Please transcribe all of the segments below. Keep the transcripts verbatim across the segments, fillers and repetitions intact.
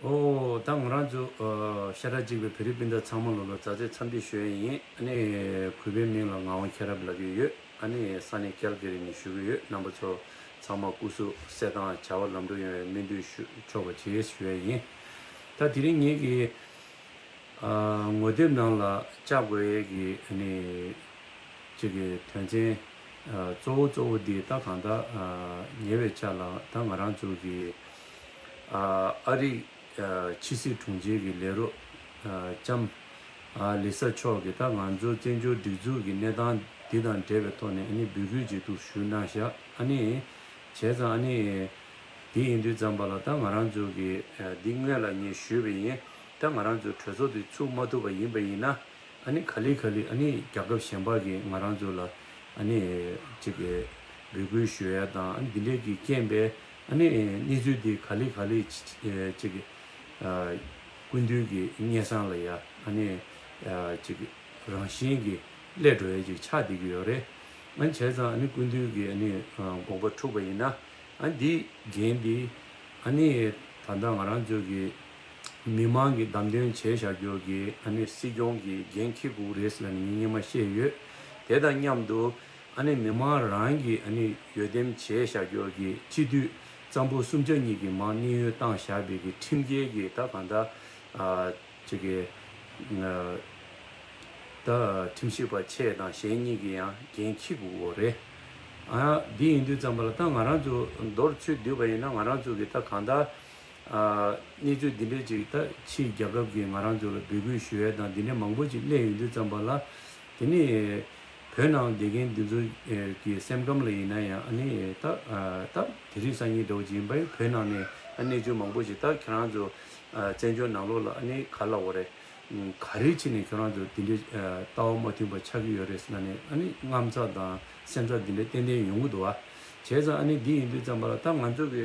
ཨོ། ད་ང་རང་ཚོ་ཨ་ཤ་ཁྲག་གཅིག་པའི་བོད་རིགས་སྤུན་ཟླ་ཚང་མ་ལོ་ལ་མཛའ་བརྩེ་འཚམས་འདྲི་ཞུ་ཡས་ཡིན། ཨ་ནི་གུས་པའི་མིང་ལ་ངག་དབང་མཁྱེན་རབ་ལབ་ཀྱི་ཡོད། ཨ་ནི་ས་གནས་ཀལ་གྷི་རི་ནས་ཞུ་གི་ཡོད། རྣམ་པ་ཚོ་ཚང་མ་སྐུ་གཟུགས་གསལ་ཐང་བྱ་བ་ལམ་འགྲོ་ཡོང་བའི་སྨོན་འདུན་ཞུ་ཆོག་པ་བྱེད་ཞུ་ཡས་ཡིན། ད་དེ་རིང་ངེད་ཀྱི་ཨ་ངོ་དེབ་ནང་ལ་བཅར་དགོས་ཡས་ཀྱི་ཨ་ནི་གཅིག་གི་དོན་ཚན་ཨ་གཙོ་བོ་གཙོ་བོ་འདི་ད་གང་ལྟར་ཨ་ཉེ་བའི་ཆར་ལ་ད་ང་རང་ཚོ་གི་ཨ་ཨ་རིའི་ཨ་ཕྱི་སྲིད་དྲུང་ཆེ་གི་ལས་རོགས་ཨ་ལྕམ་ཨ་ལི་ས་མཆོག་གིས་ད་ང་ཚོ་བཙན་བྱོལ་སྒྲིག་འཛུགས་ཀྱི་གནས་སྟངས་འདི་དང་འབྲེལ་བའི་ཐོག་ནས་ཨ་ནི་འབོད་སྐུལ་ཅིག་ཏུ་ཞུས་གནང་བཞག། ཨ་ནི་བྱས་ཙང་ཨ་ནི་འདི་ཡིན་དུས་ཙམ་པ་ལ་ད་ང་རང་ཚོ་གི་ཨ་འདི་སྔོན་ལ་ངས་ཞུས་པ་ཡིན། ད་ང་རང་ཚོ་གྲོས་ཚོགས་འདི་ཚུགས་མ་ཐུབ་པ་ཡིན་པ་ཡིན་ན། ཨ་ནི་ག་ལེ་ག་ལེ་ཨ་ནི་རྒྱལ་ཁབ་གཞན་པ་གིས་ང་རང་ཚོ་ལ་ཨ་ནི་ཅིག་གི་འབོད་སྐུལ་ཞུ་ཡ་དང་། ཨ་ནི་འདི་འདྲའི་གི་རྐྱེན་པས་ཨ་ནི་གནས་ཚུལ་འདི་ག་ལེ་ག་ལེ་ཅིག་གི་ཨ་སྐུ་མདུན་གྱི་སྙན་སེང་ལ་ཡ་ཨ་ནི་ཨ་ཅིག་གི་རང་བཞིན་གྱིས་སླེབས་འགྲོ་ཡ་ཅིག་ཆགས་བསྡད་ཀྱི་ཡོད་རེད། ཨ་ནི་བྱས་ཙང་ཨ་ནི་སྐུ་མདུན་གྱི་ཨ་ནི་ཨ་དགོངས་པ་འཁྲུགས་པ་ཡིན་ན། ཨ་འདི་འགན་འདི་ཨ་ནི་ད་ལྟ་ང་རང་ཚོ་གི་མི་མང་གི་བདམས་ཐོན་བྱས་བཞག་རྒྱུ་གི་ཨ་ནི་སྲིད་སྐྱོང་གི་འགན་འཁྱེར་དགོས་རེད་ཟེར་ནས་ངས་སྔོན་མ་བཤད་ཡོད། དེ་དང་མཉམ་དུ་ཨ་ནི་མི་མང་རང་གི་ཨ་ནི་འོས་འདེམས་བྱས་བཞག་རྒྱུ་གི་སྤྱི་འཐུས་གཙང་པོ་གསུམ་ཆ་གཉིས་ཀྱི་མར་གནས་དབྱུང་བཏང་བཞག་པའི་གི་ཁྲིམས་འགལ་གྱི་ད་གང་ལྟར་ཨ། གཅིག་གི་ད་ཁྲིམས་ཞིབ་པ་ཆེ་དང་གཞན་གཉིས་ཀྱི་ཡང་འགན་འཁྱེར་དགོས་ཀྱི་རེད། ཨ་འདི་ཡིན་དུས་ཙམ་པ་ལ་ད་ང་རང་ཚོ་མདོར་ཚུད་བསྡུས་པ་ཡིན་ན། ང་རང་ཚོ་གི་ད་གང་ལྟར་ཨ་གནས་ཚུལ་འདི་འདྲས་ཅིག་ད་ཕྱིའི་རྒྱལ་ཁབ་ཀྱིས་ང་རང་ཚོ་ལ་འབོད་སྐུལ་ཞུ་ཡས་དང་འདི་འདྲས་མང་པོ་ཅིག་སླེབས་ཡོང་དུས་ཙམ་པ་ལ། དེ་ནི་བོད་ནང་བསྡད་མཁན་འདི་ཚོ་གི་སེམས་ཁམས་ལ་ཡིན་ན་ཡང་ཨ་ནི་ད་ད་དེ་རིང་སང་ཉིན་འདྲ་བོ་ཅིག་ཡིན་པ་ཡིན། བོད་ནང་ནས་ཨ་གནས་ཚུལ་མང་པོ་ཞིག་ད་ཁྱེད་རང་ཚོ་བཙན་བྱོལ་ནང་ལོགས་ལ་ཨ་ནི་ག་ལབ་དགོས་རེད། ག་རེ་བྱས་ནས་ཁྱེད་རང་ཚོ་འདི་འདྲའི་ལྟ་བ་མ་མཐུན་པ་ཆགས་ཀྱི་ཡོད་རེད་ཟེར་ན་ནི་ཨ་ནི་དངངས་འཚབ་དང་སེམས་འཚབ་འདི་འདྲ་ཏན་ཏན་ཡོང་གི་འདུག་བ། བྱས་ཙང་ཨ་ནི་འདི་ཡིན་དུས་ཙམ་པ་ལ་ད་ང་ཚོ་གི་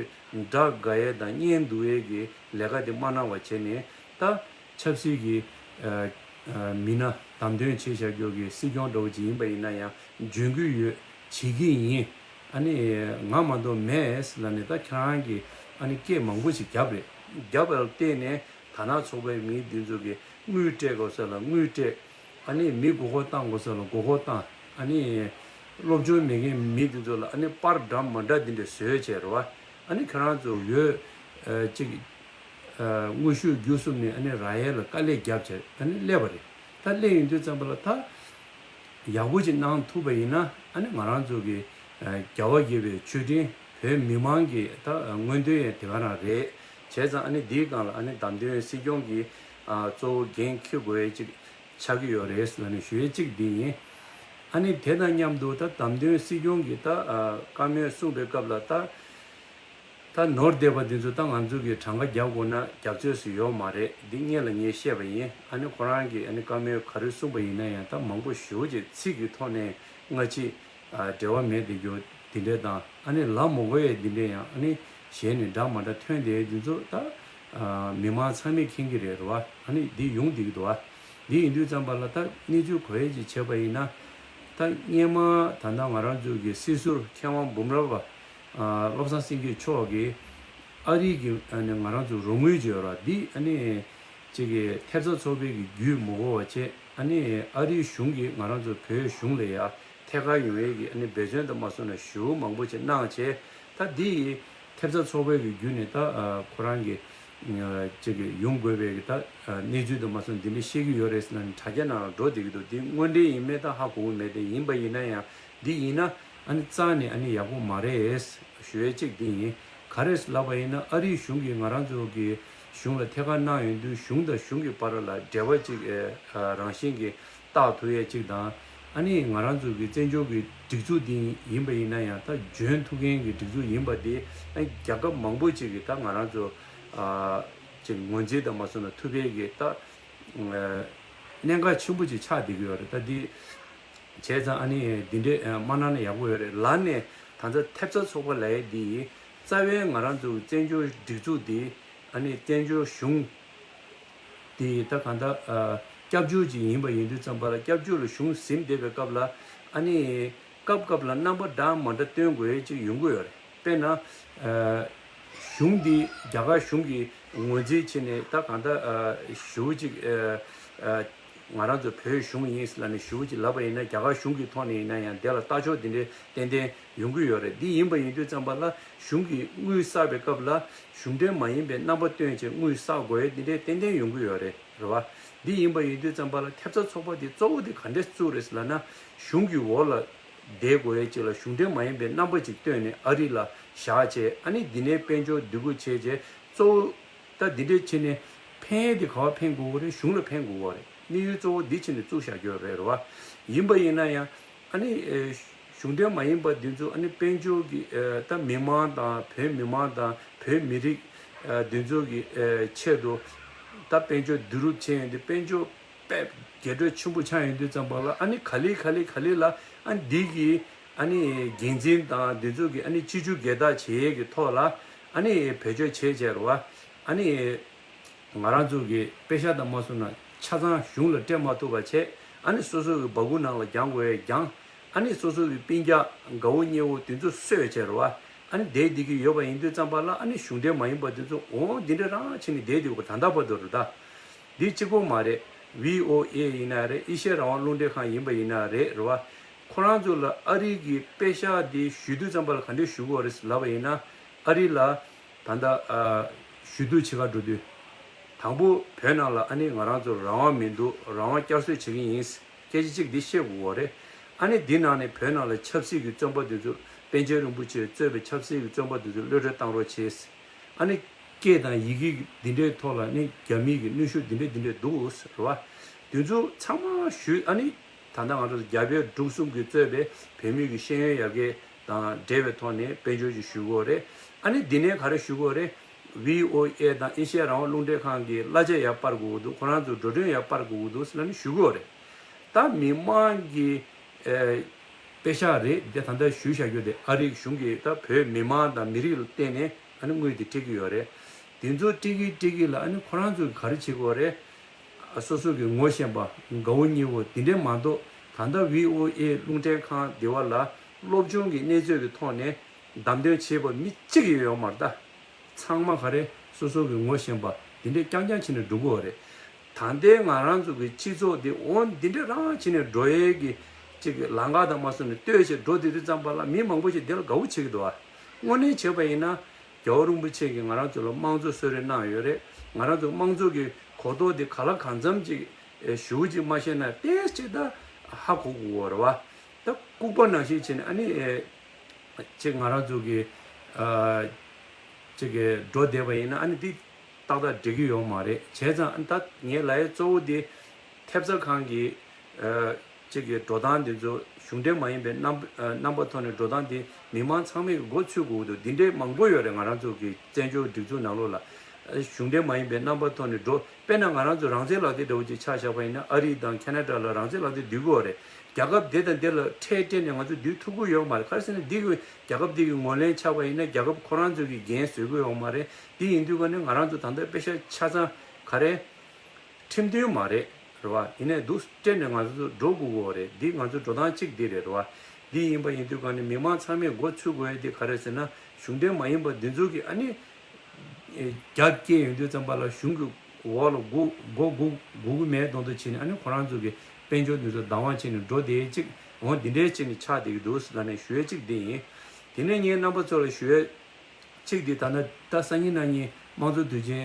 དགྲ་དགའ་ཡས་དང་གཉེན་སྡུག་ཡས་ཀྱི་ལས་ཀ་དེ་མ་གནང་བ་བྱས་ནས་ད། ཆབ་སྲིད་ཀྱི་ཨ་ཨ་མི་སྣ་བདམས་ཐོན་བྱས་བཞག་རྒྱུ་གི་སྲིད་སྐྱོང་འདྲ་བོ་ཅིག་ཡིན་པ་ཡིན་ན་ཡང་འཇོན་གྱི་ཡོད། བྱེད་ཀྱི་ཡིན། ཨ་ནི་ང་མ་གཏོགས་མེད་ལབ་ནས་ད་ཁྱེད་རང་གིས་ཨ་ནི་སྐད་མང་པོ་ཞིག་བརྒྱབ་རེད། བརྒྱབ་པ་ལ་བརྟེན་ནས་དར་ནག་ཚོགས་པའི་མི་འདི་ཚོ་གིས་དངུལ་སྤྲད་དགོས་ས་ལ་དངུལ་སྤྲད། ཨ་ནི་མི་མགོ་སྐོར་བཏང་དགོས་ས་ལ་མགོ་སྐོར་བཏང་། ཨ་ནི་སློབ་སྦྱོང་མེད་མཁན་མི་འདི་ཚོ་ལ་ཨ་ནི་པར་འདྲ་མ་འདྲ་འདི་འདྲ་བཟོས་བྱས་རེད་བ། ཨ་ནི་ཁྱེད་རང་ཚོ་འོས་ཨ་གཅིག་ཨ་དངོས་ཤུགས་བརྒྱུད་གསུམ་ནས་ཨ་ནི་རག་ཡས་ལ་དཀའ་ལས་བརྒྱབ་བྱས་ཨ་ནི་སླེབས་པ་རེད། ད་སླེབས་ཡོང་དུས་ཙམ་པ་ལ་ད་ཡག་པོ་ཅིག་གནང་ཐུབ་པ་ཡིན་ན་ཨ་ནི་ང་རང་ཚོ་གི་ཨ་རྒྱལ་བ་དགྱེས་པའི་མཆོད་སྤྲིན་བོད་མི་མང་གི་ད་མངོན་འདོད་ཡང་དེ་ག་རང་རེད། བྱས་ཙང་ཨ་ནི་འདིའི་སྒང་ལ་ཨ་ནི་བདམས་ཐོན་སྲིད་སྐྱོང་གི་ཨ་གཙོ་བོ་འགན་འཁྱེར་དགོས་ཡས་ཅིག་ཆགས་ཀྱི་ཡོད་རེད་ལབ་ནས་ཞུ་ཡས་གཅིག་འདི་ཡིན། ཨ་ནི་དེ་དང་མཉམ་དུ་ད་བདམས་ཐོན་སྲིད་སྐྱོང་གིས་ད་ཨ་བཀའ་མོལ་གསུངས་པའི་སྐབས་ལ་ད་ད་ནོར་བསྡད་པ་འདི་ཚོ་ད་ང་ཚོ་གིས་གྲངས་ཀ་རྒྱག་དགོས་ན་རྒྱག་ཚོད་སུ་ཡོད་མ་རེད། འདི་སྔོན་ལ་ངས་བཤད་པ་ཡིན། ཨ་ནི་ཁོ་རང་གིས་ཨ་ནི་བཀའ་མོལ་ག་རེ་གསུངས་པ་ཡིན་ན་ཡང་ད་མང་པོ་ཞེ་པོ་ཅིག་ཚིག་གི་ཐོག་ནས་སྔ་ཕྱི་ཨ་འབྲེལ་བ་མེད་བསྡད་རྒྱུ་འདི་འདྲས་དང་། ཨ་ནི་ལབ་མ་དགོས་ཡས་འདི་འདྲས་ཡང་ཨ་ནི་གཞན་ནས་འདྲ་མ་འདྲ་ཐོན་བསྡད་ཡས་འདི་ཚོ་ད་ཨ་མི་མང་ཚང་མས་མཁྱེན་གྱི་རེད་རེད་བ། ཨ་ནི་འདི་ཡོང་བསྡད་ཀྱི་འདུག་བ། འདི་ཡིན་དུས་ཙམ་པ་ལ་ད་གནས་ཚུལ་གོ་ཡས་ཅིག་བྱས་པ་ཡིན་ན། ད་སྔོན་མ་ད་ལྟ་ང་རང་ཚོ་གི་སྲིད་ཟུར་མཁས་དབང་འབུམ་རམས་པ་ཨ་བློ་བཟང་སེང་གེ་མཆོག་གིས་ཨ་རི་གི་ཨ་ནི་ང་རང་ཚོ་རོགས་དངུལ་ཅིག་ཡོད་ར། འདི་ཨ་ནི་ཅིག་གི་ཐེབས་རྩ་ཚོགས་པའི་གི་བརྒྱུད་མ་དགོས་པ་བྱས། ཨ་ནི་ཨ་རིའི་གཞུང་གིས་ང་རང་ཚོ་བོད་གཞུང་ལ་ཡ་ཐད་ཀར་ཡོང་ཡས་ཀྱི་ཨ་ནི་འབད་བརྩོན་དུ་མ་སོང་ན་ཞེ་པོ་མང་པོ་ཅིག་གནང་བྱས། ད་འདི་ཐེབས་རྩ་ཚོགས་པའི་གི་བརྒྱུད་ནས་ད་ཨ་ཁོ་རང་གི་ཨ་ཅིག་གི་ཡོང་དགོས་པའི་གི་ད་ཨ་གནས་ཚུལ་དུ་མ་སོང་འདི་འདྲ་བཤད་ཀྱི་ཡོད་རེད་ཟེར་ན་ནི་དྲ་རྒྱ་ནང་ལ་འགྲོ་བསྡད་ཀྱི་འདུག་འདི་དངོས་འབྲེལ་ཡིན་མིན་ད་ཧ་གོ་གི་མེད། དེ་ཡིན་པ་ཡིན་ན་ཡང་འདི་ཡིན་ན་ཨ་ནི་རྩ་ནས་ཨ་ནི་ཡག་པོ་མ་རེད་ཞུ་ཡས་གཅིག་འདི་ཡིན། ག་རེ་ལབ་པ་ཡིན་ན་ཨ་རིའི་གཞུང་གིས་ང་རང་ཚོ་གི་གཞུང་ལ་ཐད་ཀར་གནང་ཡོང་དུས་གཞུང་དང་གཞུང་གི་བར་ལ་འབྲེལ་བ་ཅིག་ཨ་རང་བཞིན་གྱི་རྟག་ཐུབ་ཡས་གཅིག་དང་། ཨ་ནི་ང་རང་ཚོ་གི་བཙན་བྱོལ་གྱི་སྒྲིག་འཛུགས་འདི་ཡིན་པ་ཡིན་ན་ཡང་ད་འཇོན་ཐུབ་མཁན་གྱི་སྒྲིག་འཛུགས་ཡིན་པ་འདི་ཨ་རྒྱལ་ཁབ་མང་པོ་ཅིག་གིས་ད་ང་རང་ཚོ་ཨ་ཅིག་ངོས་འཛིན་དང་མ་སོང་ན་ཐུབ་པའི་གི་ད་ཨ་གནད་འགག་ཆེན་པོ་ཅིག་ཆགས་བསྡད་ཀྱི་ཡོད་རེད། ད་འདི་བྱས་ཙང་ཨ་ནི་འདི་འདྲས་ཨ་མ་གནང་ན་ཡག་པོ་ཡོད་རེད་ལབ་ནས་ད་ལྟ་ཐེབས་རྩ་ཚོགས་པ་ལབ་ཡས་འདི་རྩ་བའི་ང་རང་ཚོ་གི་བཙན་བྱོལ་སྒྲིག་འཛུགས་འདི་ཨ་ནི་བཙན་བྱོལ་གཞུང་དེ་ད་གང་ལྟར་ཨ་སྐྱབས་བཅོལ་ཅིག་ཡིན་པ་ཡིན་དུས་ཙམ་པ་ལ་སྐྱབས་བཅོལ་ལ་གཞུང་ཟིན་བསྡད་པའི་སྐབས་ལ་ཨ་ནི་སྐབས་སྐབས་ལ་རྣམ་པ་འདྲ་མ་འདྲ་སྟོན་དགོས་ཡས་ཅིག་ཡོང་གི་ཡོད་རེད། དཔེར་ན་ཨ་ གཞུང་འདི་རྒྱ་གར་གཞུང་གིས་ངོས་འཛིན་བྱས་ནས་ད་གང་ལྟར་ཨ་ཞེ་པོ་ཅིག་ཨ་ཨ་ང་རང་ཚོ་བོད་གཞུང་ཡིན་ལབ་ནས་ཞེ་པོ་ཅིག་ལབ་པ་ཡིན་ན། རྒྱ་གར་གཞུང་གི་ཐོག་ནས་ཡིན་ན་ཡང་དེ་ལ་ལྟ་ཕྱོགས་འདི་འདྲའི་ཏན་ཏན་ཡོང་གི་ཡོད་རེད། འདི་ཡིན་པ་ཡིན་དུས་ཙམ་པ་ལ་གཞུང་གིས་དངུལ་བསགས་པའི་སྐབས་ལ་གཞུང་འབྲེལ་མ་ཡིན་པའི་རྣམ་པ་སྟོན་བྱས་དངུལ་བསགས་དགོས་ཡས་འདི་འདྲའི་ཏན་ཏན་ཡོང་གི་ཡོད་རེད། རེད་བ། འདི་ཡིན་པ་ཡིན་དུས་ཙམ་པ་ལ་ཐེབས་རྩ་ཚོགས་པ་འདི་གཙོ་བོ་འདི་ག་འདྲས་བཙུགས་རེད་ལབ་ན། གཞུང་གི་འོག་ལ་བསྡད་དགོས་ཡས་ཅིག་ལ་གཞུང་འབྲེལ་མ་ཡིན་པའི་རྣམ་པ་ཅིག་སྟོན་ནས་ཨ་རི་ལ་བཞག་བྱས། ཨ་ནི་འདི་ནས་དཔལ་འབྱོར་སྒྲིག་བཀོད་བྱས་བྱས་གཙོ་བོ་ད་འདི་འདྲས་བྱས་ནས་ཕན་ཡས་དེ་ག་བ་ཕན་དགོས་ཀྱི་རེད། གཞུང་ལ་ཕན་དགོས་ཀྱི་རེད། དམིགས་ཡུལ་གཙོ་བོ་འདི་བྱས་ནས་བཙུགས་བཞག་རྒྱུ་རེད། རེད་བ། ཡིན་པ་ཡིན་ན་ཡང་ཨ་ནི་ཨེ་གཞུང་འབྲེལ་མ་ཡིན་པ་འདི་ཚོ་ཨ་ནི་དཔལ་འབྱོར་གྱི་ཨེ་ད་མི་མང་དང་བོད་མི་མང་དང་བོད་མི་རིགས་ཨེ་འདི་ཚོ་གི་ཨེ་ཆེད་དུ་ད་དཔལ་འབྱོར་བསྡུ་རུབ་བྱས་ཡོང་དུས་དཔལ་འབྱོར་དཔེ་རྒྱས་སྤྲོས་ཆེན་པོ་ཆགས་ཡོང་དུས་ཙམ་པ་ལ། ཨ་ནི་ག་ལེ་ག་ལེ་ག་ལེ་ལ་ཨ་ནི་འདི་གི་ཨ་ནི་འགན་འཛིན་དང་འདི་ཚོ་གི་ཨ་ནི་སྤྱི་སྤྱོད་སྒེར་བདག་བྱེད་ཡས་ཀྱི་ཐོག་ལ་ཨ་ནི་བེད་སྤྱོད་བྱས་བྱས་རེད་བ། ཨ་ནི་ང་རང་ཚོ་གི་པེ་ཤག་དང་མ་སོང་ན་ཆ་ཚང་གཞུང་ལ་སྤྲད་མ་ཐུབ་པ་བྱས། ཨ་ནི་སོ་སོ་གི་སྦ་ཁུག་ནང་ལ་རྒྱག་དགོས་ཡས་རྒྱག་ཨ་ནི་སོ་སོ་གི་སྤུན་ཀྱག་དགའ་བོ་ཉེ་བོ་དེ་ཚོ་གསོད་བྱས་རེད་བ། ཨ་ནི་བསྡད་བསྡད་ཀྱི་ཡོད་པ་ཡིན་དུས་ཙམ་པ་ལ་ཨ་ནི་གཞུང་འབྲེལ་མ་ཡིན་པ་དེ་ཚོ་འོ་འདི་འདྲ་རང་བྱས་ནས་བསྡད་བསྡད་དགོས་ད་ལྟ་བར་དུ་རེད་ད། འདི་གཅིག་པོ་མ་རེད། བྷི་ཨོ་ཨེ་ཡིན་ན་རེད། ཨེ་ཤེ་ཡ་རང་དབང་རླུང་འཕྲིན་ཁང་ཡིན་པ་ཡིན་ན་རེད། རེད་བ། ཁོ་རང་ཚོ་ལ་ཨ་རི་གི་པེ་ཤག་འདི་ཞུ་དུས་ཙམ་པ་ལ་ག་འདྲས་ཞུ་དགོས་རེད་ལབ་པ་ཡིན་ན། ཨ་རི་ལ་ད་ལྟ་ཨ་ཞུ་གཏུག་བྱེད་ག་འགྲོ་དུས། དང་པོ་བོད་ནང་ལ་ཨ་ནི་ང་རང་ཚོ་རང་དབང་མི་འདུག་རང་དབང་བསྐྱར་གསོ་བྱེད་ཀྱི་ཡིན། སྐད་ཆ་གཅིག་འདི་བཤད་དགོས་པ་རེད། ཨ་ནི་འདི་ནང་ནས་བོད་ནང་ལ་ཆབ་སྲིད་ཀྱི་བཙོན་པ་འདི་ཚོ་པཎ་ཆེན་རིན་པོ་ཆེས་གཙོས་པའི་ཆབ་སྲིད་ཀྱི་བཙོན་པ་འདི་ཚོ་གློད་གྲོལ་བཏང་རོགས་བྱས། ཨ་ནི་སྐད་དང་ཡི་གེ་འདི་འདྲའི་ཐོག་ལ་ནི་རྒྱ་མི་གི་གནོན་ཤུགས་འདི་འདྲས་འདི་འདྲས་འདུག་ཟེར་བ། འདི་ཚོ་ཚང་མ་ཞུས། ཨ་ནི་ད་ལྟ་ང་ཚོ་རྒྱ་བལ་འབྲུག་གསུམ་གྱིས་གཙོས་པའི་བོད་མི་གི་ཤེས་ཡོན་ཡར་རྒྱས་དང་འབྲེལ་བའི་ཐོག་ནས་དཔལ་འབྱོར་ཅིག་ཞུ་དགོས་རེད། ཨ་ནི་འདི་ནས་ག་རེ་ཞུ་དགོས་རེད། བྷི་ཨོ་ཨེ་དང་ཨེ་ཤེ་ཡ་རང་དབང་རླུང་འཕྲིན་ཁང་གི་གླ་ཆ་ཡར་སྤར་དགོས་ཀྱི་འདུག་ཁོ་རང་ཚོ་འགྲོ་གྲོན་ཡར་སྤར་དགོས་ཀྱི་འདུག་ཟེར་ལབ་ནས་ཞུ་དགོས་རེད། ད་མི་མང་གི་ཨེ་པེ་ཤག་རེད་དེ། ད་ལྟ་ཞུས་བཞག་རྒྱུ་དེ་ཨ་རིའི་གཞུང་གིས་ད་བོད་མི་མང་དང་མི་རིགས་ལ་བརྟེན་ནས་ཨ་ནི་དངུལ་དེ་སྤྲད་ཀྱི་ཡོད་རེད། དེ་ཚོ་སྤྲད་ཀྱི་སྤྲད་ཀྱི་ལ་ཨ་ནི་ཁོ་རང་ཚོ་གིས་ག་རེ་བྱེད་དགོས་རེད། སོ་སོ་གི་ངོ་ཤེས་པ་དགའ་བོ་ཉེ་བོ་དེ་འདྲས་མ་གཏོགས། ད་ལྟ་བྷི་ཨོ་ཨེ་རླུང་འཕྲིན་ཁང་འདི་བ་ལ་སློབ་སྦྱོང་གི་གནས་ཚུལ་གྱི་ཐོག་ནས་བདམས་ཐོན་བྱས་པ་མི་གཅིག་ཡང་ཡོད་མ་རེད་ད། ཚང་མ་ག་རེ་སོ་སོ་གི་ངོ་ཤེས་པ་དེ་འདྲས་རྐྱང་རྐྱང་བྱས་ནས་འགྲོ་གི་ཡོད་རེད། ད་ལྟའི་ང་རང་ཚོ་གི་སྤྱི་ཚོགས་འདི་འོ་འདི་འདྲས་རང་བྱས་ནས་འགྲོ་ཡས་ཀྱི་ཅིག་ལམ་ཁ་དང་མ་སོང་ནས་ལྟོས་བྱས་འགྲོ་བསྡད་དུས་ཙམ་པ་ལ་མི་མང་པོ་ཞིག་འདི་ལ་དགའ་བོ་བྱེད་ཀྱི་འདུག་ཨ། དངོས་གནས་བྱས་པ་ཡིན་ན་རྒྱལ་བ་རིན་པོ་ཆེ་གིས་ང་རང་ཚོ་ལ་དམངས་གཙོ་གསོལ་རས་གནང་ཡོད་རེད། ང་རང་ཚོ་དམངས་གཙོ་གི་གོ་རྟོགས་འདི་ག་ལ་གང་འཚམ་ཅིག་ཞུ་ཅིག་མ་ཤེས་ན་ཏོག་ཙམ་ཅིག་ད་ཧ་གོ་དགོས་པ་རེད་བ། ད་ལྐུགས་པ་ནང་བཞིན་བྱས་ནས་ཨ་ནི། ཅིག་ང་རང་ཚོ་གི་ཨ་ཅིག་གི་འགྲོ་བསྡད་པ་ཡིན་ན་ཨ་ནི་འདི་ཏག་ཏག་འགྲིག་གི་ཡོད་མ་རེད། བྱས་ཙང་ཨ་ནི་ད་ངས་ལབ་ཡས་གཙོ་བོ་འདི་ཐེབས་རྩ་ཁང་གི་ཨ་ཅིག་གི་འགྲོ་སྟངས་འདི་ཚོ་གཞུང་འབྲེལ་མ་ཡིན་པའི་རྣམ་པ་ཨ་རྣམ་པ་ཐོག་ནས་འགྲོ་སྟངས་འདི་མི་མང་ཚང་མས་གི་མགོ་ཚོས་དགོས་ཀྱི་འདུག་འདི་འདྲའི་མང་པོ་ཡོད་རེད། ང་རང་ཚོ་གི་བཙན་བྱོལ་སྒྲིག་འཛུགས་ནང་ལོགས་ལ་ཨ་གཞུང་འབྲེལ་མ་ཡིན་པའི་རྣམ་པ་ཐོག་ནས་འགྲོ། དཔེར་ན་ང་རང་ཚོ་རང་བཙན་ལག་དེབ་འདྲ་བོ་ཅིག་ཆ་བཞག་པ་ཡིན་ན་ཨ་རི་དང་ཁེ་ན་ཌ་ལ་རང་བཙན་ལག་དེབ་བསྡུ་དགོས་རེད། རྒྱལ་ཁབ་དེ་དང་དེ་ལ་ཁྲལ་སྤྲད་ནས་ང་ཚོ་བསྡུ་ཐུབ་ཀྱི་ཡོད་མ་རེད། ག་རེ་ཟེར་ན་འདི་གི་རྒྱལ་ཁབ་འདི་གི་ངོས་ལེན་ཆགས་པ་ཡིན་ན་རྒྱལ་ཁབ་ཁོ་རང་ཚོ་གི་འགན་བཟོད་ཀྱི་ཡོད་མ་རེད། འདི་ཡིན་དུས་ཀ་ནས་ང་རང་ཚོ་ད་ལྟ་པེ་ཤག་ཆ་ཚང་ག་རེ་ཁྲིམས་མཐུན་མ་རེད། རེད་བ། ཡིན་ནའི་འདུག་སྤྲད་ནས་ང་ཚོ་འགྲོ་དགོས་ཀྱི་ཡོད་རེད། འདི་ང་ཚོ་འགྲོ་སྟངས་གཅིག་འདི་རེད། རེད་བ། འདི་ཡིན་པ་ཡིན་དུས་ཀ་ནས་མི་མང་ཚང་མས་མགོ་ཚོས་དགོས་ཡ་འདི་ག་རེ་ཟེར་ན་གཞུང་འབྲེལ་མ་ཡིན་པ་འདི་ཚོ་གི་ཨ་ནི། རྒྱ་སྐྱེད་ཡོང་དུས་ཙམ་པ་ལ་གཞུང་གི་འོག་ལ་སྒུག་སྒུག་སྒུག་སྒུག་གི་མེད་མདོག་མདོག་བྱས་ནས་ཨ་ནི་ཁོ་རང་ཚོ་གི་དཔལ་འབྱོར་འདི་ཚོ་བདག་དབང་བྱས་ནས་འགྲོ་བསྡད་ཅིག་འོ་འདི་འདྲའི་བྱས་ནས་ཆགས་བསྡད་ཀྱི་འདུག་ལབ་ནས་ཞུ་ཡས་གཅིག་འདི་ཡིན། དེ་ནས་ངས་རྣམ་པ་ཚོ་ལ་ཞུ་ཡས་གཅིག་འདི་ད་ནི་ད་སང་ཉིན་གནངས་ཉིན་དམངས་གཙོ་དུས་ཆེན་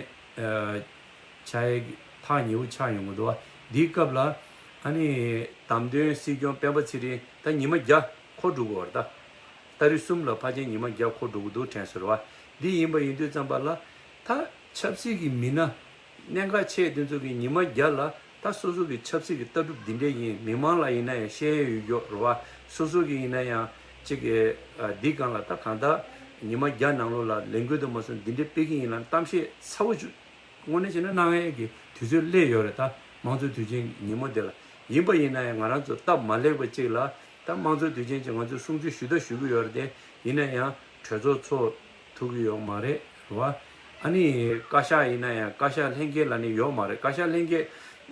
ཆགས་ཡས་ཐག་ཉེ་བོ་ཆགས་ཡོང་གི་འདུག་བ། འདིའི་སྐབས་ལ་ཨ་ནི་བདམས་ཐོན་སྲིད་སྐྱོང་སྤེན་པ་ཚེ་རིང་ད་ཉི་མ་བརྒྱ་འཁོར་འགྲོ་གི་ཡོད་རེད་ད། ཏ་རིག་གསུམ་ལ་ཕལ་ཆེར་ཉི་མ་བརྒྱ་འཁོར་འགྲོ་གི་འདུག་དྲན་སོང་རེད་བ། འདི་ཡིན་པ་ཡིན་དུས་ཙམ་པ་ལ་ད་ཆབ་སྲིད་ཀྱི་མི་སྣ་གནད་འགག་ཆེ་དེ་ཚོ་གི་ཉི་མ་བརྒྱ་ལ་ད་སོ་སོ་གི་ཆབ་སྲིད་ཀྱི་ལྟ་གྲུབ་འདི་འདྲས་ཡིན། མི་མང་ལ་ཡིན་ན་ཡང་བཤད་ཡས་ཡོད་རྒྱུ་རེད་བ། སོ་སོ་གི་ཡིན་ན་ཡང་གཅིག་གི་འདི་སྒང་ལ་ད་གང་ལྟར་ཉི་མ་བརྒྱ་ནང་ལོགས་ལ་ལས་འགུལ་དུ་མ་སོང་འདི་འདྲས་སྤེལ་གི་ཡིན་ལ་གཏམ་བཤད་ཚ་བོ་བྱུང་། དངོས་གནས་བྱས་ན་གནང་ཡས་ཀྱི་དུས་ཚོད་སླེབས་ཡོད་རེད་ད། དམངས་གཙོའི་དུས་ཆེན་ཉིན་མོ་དེ་ལ། ཡིན་པ་ཡིན་ན་ཡང་ང་རང་ཚོ་སྟབས་མ་ལེགས་པ་གཅིག་ལ་ད་དམངས་གཙོའི་དུས་ཆེན་གྱི་ང་ཚོས་སྲུང་བརྩི་ཞུ་ད་ཞུ་གི་ཡོད་རེད་དེ། ཡིན་ན་ཡང་གྲོས་ཚོགས་ཚོགས་ཐུབ་ཀྱི་ཡོད་མ་རེད་རེད་བ། ཨ་ནི་བཀའ་ཤག་ཡིན་ན་ཡང་བཀའ་ཤག་ལྷན་རྒྱས་ལབ་ནས་ཡོད་མ་རེད། བཀའ་ཤག་ལྷན་རྒྱས་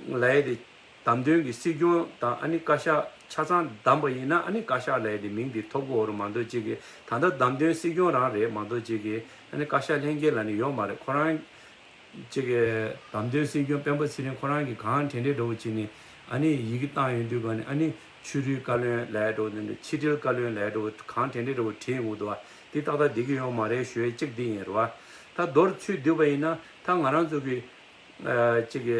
ལབ་ཡས་དེ་ བདམས་ཐོན་གྱི་སྲིད་སྐྱོང་དང་ཨ་ནི་བཀའ་ཤག་ཆ་ཚང་བདམས་པ་ཡིན་ན་ཨ་ནི་བཀའ་ཤག་ལབ་ཡ་དེ་མིང་དེ་ཐོབ་ཀྱི་ཡོད་རེད་མ་གཏོགས་ཅིག་གི་ད་ལྟ་བདམས་ཐོན་སྲིད་སྐྱོང་རང་རེད་མ་གཏོགས་ཅིག་གི་ཨ་ནི་བཀའ་ཤག་ལྷན་རྒྱས་ལབ་ནི་ཡོད་མ་རེད། ཁོ་རང་ཅིག་གི་བདམས་ཐོན་སྲིད་སྐྱོང་སྤེན་པ་ཚེ་རིང་ཁོ་རང་གིས་གང་དྲན་དྲན་འདྲ་བོ་བྱས་ནས་ཨ་ནི་ཡི་གེ་བཏང་ཡོང་དུས་ག་ནས་ཨ་ནི་ཆོས་རིག་བཀའ་བློན་ལབ་ཡ་འདྲ་བོ་དེ་འདྲ་ཕྱི་དྲིལ་བཀའ་བློན་ལབ་ཡ་འདྲ་བོ་གང་དྲན་དྲན་འདྲ་བོ་བྲིས་ཡོང་གི་འདུག་བ། དེ་ཏག་ཏག་བསྡད་ཀྱི་ཡོད་མ་རེད་ཞུ་ཡ་གཅིག་དེ་ཡིན་རེད་བ། ད་མདོར་ཚུར་བསྡུས་པ་ཡིན་ན་ད་ང་རང་ཚོ་གི་ཅིག་གི་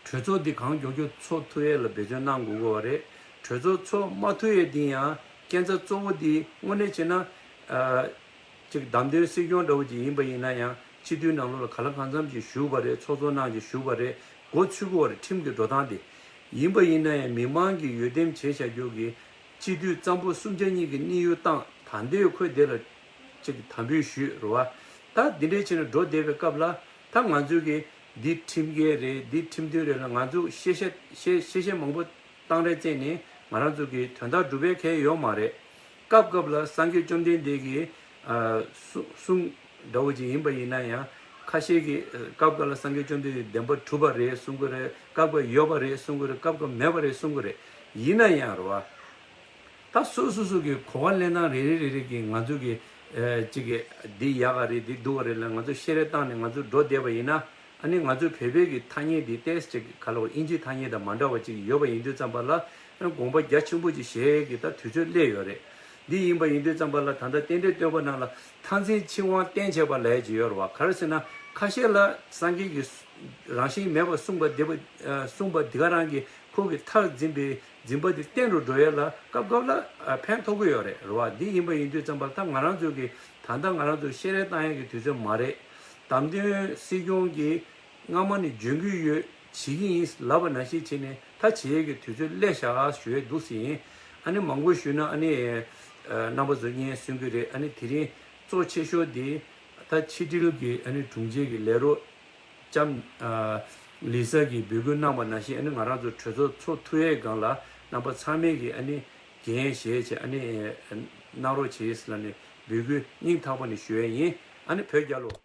གྲོས་ཚོགས་འདི་གང་མགྱོགས་མགྱོགས་ཚོགས་ཐུབ་ཡས་ལ་འབད་བརྩོན་གནང་དགོས་ཀྱི་ཡོད་རེད། གྲོས་ཚོགས་ཚོགས་མ་ཐུབ་ཡས་འདི་ཡང་རྐྱེན་རྩ་གཙོ་བོ་འདི་དངོས་གནས་བྱས་ན་ཅིག་བདམས་ཐོན་སྲིད་སྐྱོང་འདྲ་བོ་ཅིག་ཡིན་པ་ཡིན་ན་ཡང་སྤྱི་འཐུས་ནང་ལོགས་ལ་ག་ལ་གང་འཚམ་ཅིག་ཞུགས་པ་རེད། ཚོགས་གཙོ་གནང་ཅིག་ཞུགས་པ་རེད། འགོ་ཚུགས་ཀྱི་ཡོད་རེད་ཁྲིམས་ཀྱི་འགྲོ་སྟངས་དེ། ཡིན་པ་ཡིན་ན་ཡང་མི་མང་གིས་འོས་འདེམས་བྱས་བཞག་རྒྱུ་གི་སྤྱི་འཐུས་གཙང་པོ་གསུམ་ཆ་གཉིས་ཀྱི་གནས་ཡུལ་བཏང་ད་ལྟའི་ཁོས་དེ་ལ་ཅིག་དམ་འབུལ་ཞུས་རེད་བ། ད་འདི་འདྲའི་ཆེད་ནས་འགྲོ་བསྡད་པའི་སྐབས་ལ་ད་ང་ཚོས་ཀྱི་འདི་ཁྲིམས་འགལ་རེད་འདི་ཁྲིམས་མཐུན་རེད་ལ་ང་ཚོ་བཤད་བཤད་བཤད་བཤད་བཤད་མང་པོ་བཏང་རེས་བཙལ་ནས་ང་རང་ཚོ་གི་དོན་དག་སྒྲུབ་པའི་ཁེ་ཡོད་མ་རེད། སྐབས་སྐབས་ལ་སངས་རྒྱས་བཅོམ་ལྡན་འདས་ཀྱི་ཨ་གསུང་གསུང་འདྲ་བོ་ཅིག་ཡིན་པ་ཡིན་ན་ཡང་ཁ་ཤས་ཀྱིས་ཨ་སྐབས་འགའ་ལ་སངས་རྒྱས་བཅོམ་ལྡན་འདས་བདེན་པ་གྲུབ་པ་རེད་གསུང་གི་རེད། སྐབས་འགའ་ཡོད་པ་རེད་གསུང་གི་རེད། སྐབས་འགའ་མེད་པ་རེད་གསུང་གི་རེད། ཡིན་ན་ཡང་རེད་བ། ད་སོ་སོ་སོ་གི་གོ་བ་ལེན་སྟངས་རེ་རེ་རེ་རེ་གིས་ང་ཚོ་གི་ཨ་གཅིག་གི་འདི་ཡག་ག་རེད་འདི་སྡུག་ག་རེད་ལ་ང་ཚོ་བཤད་རེས་བཏང་ནས་ང་ཚོ་འགྲོ་བསྡད་པ་ཡིན་ན། ཨ་ནི་ང་ཚོའི་བོད་པའི་གི་ཐ་སྙད་འདི་ཏོག་ཙམ་ཅིག་ག་ལ་བ་ཨིན་ཇིའི་ཐ་སྙད་དང་མ་འདྲ་བ་ཅིག་ཡོད་པ་ཡིན་དུས་ཙམ་པ་ལ་ཨ་ནི་དགོངས་པ་རྒྱ་ཆེན་པོ་ཅིག་བཞེས་ཀྱི་ད་དུས་ཚོད་སླེབས་ཡོད་རེད། འདི་ཡིན་པ་ཡིན་དུས་ཙམ་པ་ལ་ད་ལྟ་རྟེན་འབྲེལ་བསྟོད་པ་ནང་ལ་མཐར་འཛིན་འཆིང་བ་གཏན་བྱེད་པ་ལས་ཅིག་ཡོད་རེད་བ། ག་རེ་ཟེར་ན་ཁ་ཤས་ལ་སངས་རྒྱས་ཀྱི་རང་བཞིན་མེད་པར་གསུངས་པ་འདི་པ་གསུངས་པ་འདི་ག་རང་གི་ཁོ་གི་མཐར་འཛིན་པའི་འཛིན་པ་འདི་བརྟན་རུ་འགྲོ་ཡས་ལ་སྐབས་སྐབས་ལ་ཕན་ཐོགས་ཀྱི་ཡོད་རེད་རེད་བ། འདི་ཡིན་པ་ཡིན་དུས་ཙམ་པ་ད་ང་རང་ཚོ་གི་ད་ལྟ་ང་རང་ཚོ་བཤད་རེས་བཏང་ཡས་ཀྱི་དུས་ཚོད་མ་རེད། བདམས་ཐོན་སྲིད་སྐྱོང་གིས་སྔ་མ་ནས་འཇོན་གྱི་ཡོད་བྱེད་ཀྱི་ཡིན་ལབ་པ་ནང་བཞིན་བྱས་ནས་ད་བྱེད་ཡས་ཀྱི་དུས་ཚོད་སླེབས་བཞག་ཞུ་ཡས་འདུག་ཟེར་ཡིན། ཨ་ནི་མང་པོ་ཞུས་ན་ཨ་ནི་རྣམ་པ་ཚོ་སྙན་སེང་གི་རེད། ཨ་ནི་དེ་རིང་གཙོ་ཆེ་ཤོས་དེ་ད་ཕྱི་དྲིལ་གྱི་ཨ་ནི་དྲུང་ཆེ་གི་ལས་རོགས་ལྕམ་ལི་ས་གིས་འབོད་སྐུལ་གནང་པ་ནང་བཞིན་ཨ་ནི་ང་རང་ཚོ་གྲོས་ཚོགས་ཚོགས་ཐུབ་ཡས་སྒང་ལ་རྣམ་པ་ཚང་མས་ཀྱི་ཨ་ནི་འགན་བཞེས་བྱས་ཨ་ནི་གནང་རོགས་བྱེད་ཟེར་ལ་ནི་འབོད་སྐུལ་སྙིང་ཐག་པ་ནས་ཞུ་ཡས་ཡིན། ཨ་ནི་བོད་རྒྱལ་ལོ།